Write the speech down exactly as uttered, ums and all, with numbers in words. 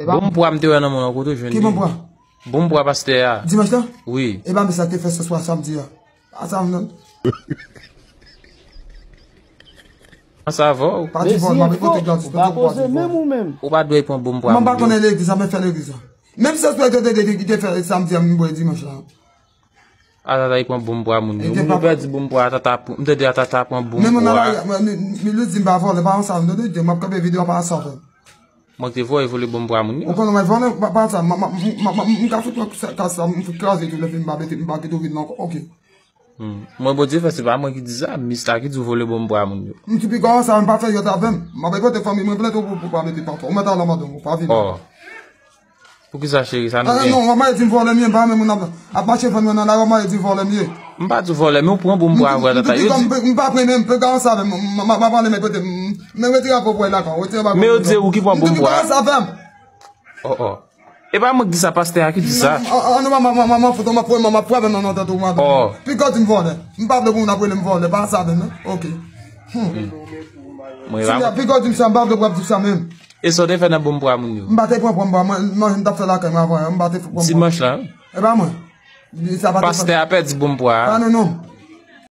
Bon pwa m te wè nan men w, kote w jwenn li? Ki bon pwa? Bon pwa pastè a. Dimanch lan? Wi. E pa m sa te fè sèswa samdi a. A sa m non. Ansanm avè w. Pa di vòl, m ap pote gladis. Ou pa poze menm ou menm. Ou pa dwe pran bon pwa moun yo. Mwen pa konnen legliz la, men fè legliz la. Menm sèswa te te te te fè samdi a, m bwè dimanch la. Atata li pran bon pwa moun yo. Moun yo pèdi bon pwa, atata, m tande atata pran bon pwa. Men moun nan la, men li di m pa vòlè, pa ansanm, non, de Dye, m ap kanpe videyo a pa ansanm. Mwen te voye vole bon pwa moun yo. Ou konnen mwen vòlè, pa, pa sa, m, m, m, m, m, m ka fout pran sa, sa, m fout kraze tou, lè fini m pa mete, m pa kite w vin nan, ok. Hmm. Mwen Bondye fè se pa mwen ki di sa, mis la ki di w vole bon pwa moun yo. M ti piga ansanm, m pa fè yòt avè m. M ap pote fanmi mwen plent ou pou, pou pa mete pafè. Ou mèt al anba don, ou pa vin. Oh. Poukisa cheri, sa nou gen? Ah, non, w ap mare di m vòlè m ye, m pa renmen moun ap, ap mache vann mwen nan lari, w ap mare di vòlè m ye. M pa di w vòlè, men ou pran bon pwa vre, tata. Yo di m pa pran menm, pe gason sa avè m, m, m, m, m ap ale, men kote, m, men retire avè w pou al lakay, retire avè m. Men yo di ou ki pran bon pwa. M di ki gason sa avè m. Oh, oh. E pa mwen ki di sa, pastè a ki di sa. An, an, an, non, m, m, m, m, m, fout, m ap pran, m ap pran nan, nan tèt ou, madanm. Oh. Piga w di m vòlè. M pa vle pou moun ap rele m vòlè, pa sa avè m, non. Ok. Hmm. Mwen la. Piga w di m sa, m pa vle pou w ap di sa menm. E sa w te fè nan bon pwa moun yo? M pa te pran pwa m, mwen, manje m t ap fè lakay mwen avan, m pa te pran pwa. Dimanch la? E pa mwen. Sa pa te fè. Pastè a pèdi bon pwa a. Pa non, non.